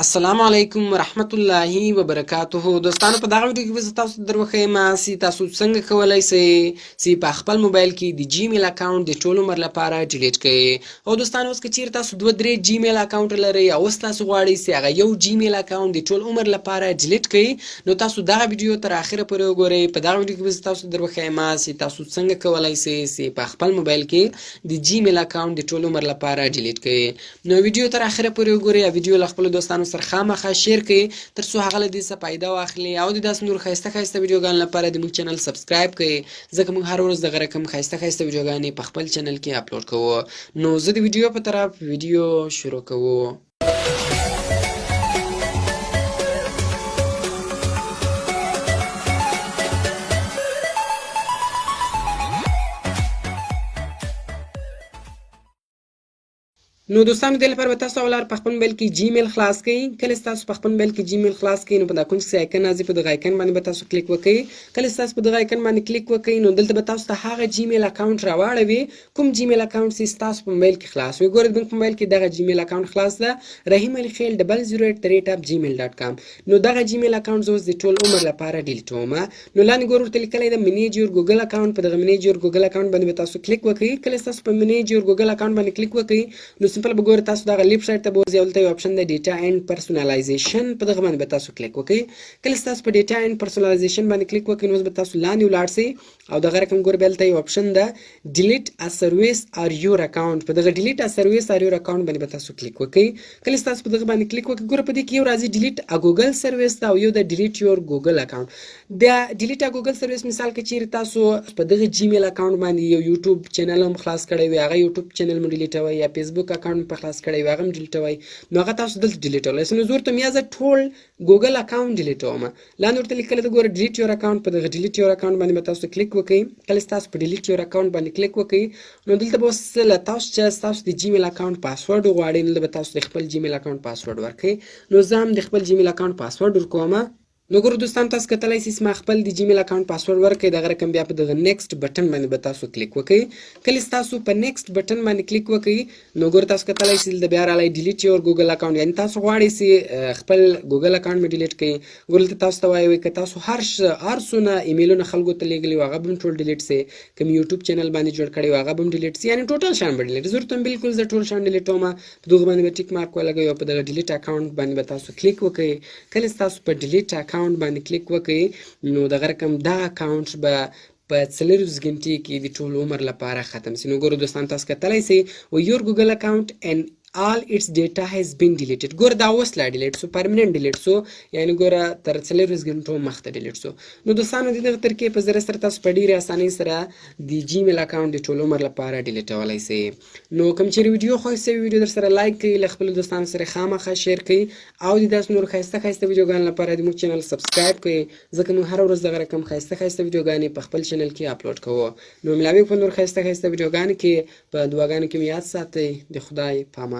السلام علیکم ورحمت الله وبرکاته. دوستانو، په دغه ویډیو کې به زه تاسو ته در وښیم چې تاسو څنګه کولی شئ چې په خپل موبایل کې د جیمیل اکاونټ د ټول عمر لپاره ډیلیټ کړئ. او دوستانو، اوس که چیرې تاسو دوه درې جیمیل اکاونټ لرئ او اوس تاسو غواړئ چې هغه یو جیمیل اکاونټ د ټول عمر لپاره ډیلیټ کړئ، نو تاسو دغه ویډیو تر اخره پورې وګورئ. په دغه ویډیو کې به زه تاسو ته در وښیم چې تاسو څنګه کولی شئ چې په خپل موبایل کې د جیمیل اکاونټ د ټول عمر لپاره ډیلیټ کړئ. نو ویډیو تر اخره پورې وګورئ او ویډیو له خپلو دوستانو سره خامخا share کړئ، تر څو هغه له دې څخه فایده واخلي. او د داسې نورو ښایسته ښایسته ویډیوګانو لپاره د موږ چینل subscribe کړئ، ځکه موږ هره ورځ دغه رقم ښایسته ښایسته ویډیوګانې په خپل چینل کې اپلوډ کوو. نو زه د ویډیو په طرف ویډیو شروع کوو. نو دوستانو، دې لپاره به تاسو اولار په خپل موبایل کې جیمیل خلاص کړئ. کله چې تاسو په خپل موبایل کې جیمیل خلاص کړئ، نو په دا کونج کې آیکن راځي، په دغه آیکن باندې به تاسو کلیک وکړئ. کله چې تاسو په دغه آیکن باندې کلیک وکړئ، نو دلته به تاسو ته هغه جیمیل اکاونټ راواړوي کوم جیمیل اکاونټ چې ستاسو په موبایل کې خلاص وي. ګورئ، زموږ په موبایل کې دغه جیمیل اکاونټ خلاص ده، رحیم علي خیل 00@gmail.com. نو دغه جیمیل اکاونټ زه اوس د ټول عمر لپاره ډیلیټوم. نو لاندې ګور ورته لیکلی ده "Manage your Google account". په دغه "Manage your Google account" باندې به تاسو کلیک وکړئ. کله چې تاسو په "Manage your Google account" باندې کلیک وکړئ، نو simple به ګورئ تاسو دغه left side ته بوځي او دلته یو آپشن دی "Data and Personalization". په دغه باندې به تاسو کلیک وکړئ. کله چې تاسو په "Data and Personalization" باندې کلیک وکړئ، نو اوس به تاسو لاندې ولاړ شئ او دغه رقم ګور بیا دلته یو آپشن ده "Delete a service or your account". په دغه "Delete a service or your account" باندې به تاسو کلیک وکړئ. کله چې تاسو په دغه باندې کلیک وکړئ، ګوره په دې کې یو راځي "Delete a Google service" او یو د "Delete your Google account". د "Delete a Google service" مثال کې چیرې تاسو په دغه جیمیل اکاونټ باندې یو یوټیوب چینل هم خلاص کړی وي، هغه یوټیوب چینل مو ډیلیټوي، یا فیسبوک اکاونټ په خلاص کړی وي، هغه هم ډیلیټوي، نو هغه تاسو دلته ډیلیټولای شئ. نو زه ورته میازه ټول ګوګل اکاونټ ډیلیټوم. لاندې ورته لیکل ده ګوره "Delete your account". په دغه "Delete your account" باندې به تاسو کلیک وکړئ. کله چې تاسو په "Delete your account" باندې کلیک وکړئ، نو دلته به اوس له تاسو چې تاسو د جیمیل اکاونټ پاسورډ وغواړي، نو دلته به تاسو د خپل جیمیل اکاونټ پاسورډ ورکړئ. نو زه هم د خپل جیمیل اکاونټ پاسورډ ورکوم. نو ګورو دوستان، تاسو کتلی شئ چې ما خپل د جیمیل اکاونټ پاسورډ ورکړ. دغه رقم بیا په دغه "Next" button باندې به تاسو کلیک وکړئ. کله چې تاسو په "Next" button باندې کلیک وکړئ، نو ګور تاسو کتلی شئ دلته بیا راغلی "Delete your Google account"، یعنی تاسو غواړئ چې خپل ګوګل اکاونټ مې ډیلیټ کړئ. ګور دلته تاسو ته وایي که تاسو هر څونه ایمیلونه خلکو ته لیږلي وو، هغه به هم ټول ډیلیټ شي، که مې یوټیوب چینل باندې جوړ کړی وو، هغه به هم ډیلیټ شي، یعنی ټوټل شیان به ډیلیټ. زه ورته بالکل زه ټول شیان ډیلیټوم. په دغه باندې به tick mark ولګوئ او په دغه "Delete account" باندې به تاسو کلیک وکړئ. کله چې تاسو په "Delete account" باندې کلیک وکړئ، نو دغه رقم دا اکاونټ به په 24 ګنټې کې د ټول عمر لپاره ختم شي. نو ګورو دوستان، تاسو کتلی شئ و "Your Google account and all its data has been deleted". ګوره دا اوس لا ډیلیټ سو، permanent delete سو، یعنی ګوره تر 24 ګنټو مخته ډیلیټ سو. نو دوستانو، د دغه طریقې په ذریعه سره تاسو په ډیره اسانۍ سره د جیمیل اکاونټ د ټول عمر لپاره ډیلیټولی شئ. نو کوم چیرې ویډیو خوښ سوي، ویډیو در سره like کړئ، له خپلو دوستانو سره خامخا share کړئ او د داسې نورو ښایسته ښایسته ویډیوګانو لپاره د موږ چینل subscribe کړئ، ځکه موږ هره ورځ دغه رقم ښایسته ښایسته ویډیوګانې په خپل چینل کې اپلوډ کوو. نو ملاوي په نور ښایسته ښایسته ویډیوګانو کې. په دعاګانو کې مې یاد ساتئ. د خدای په امان.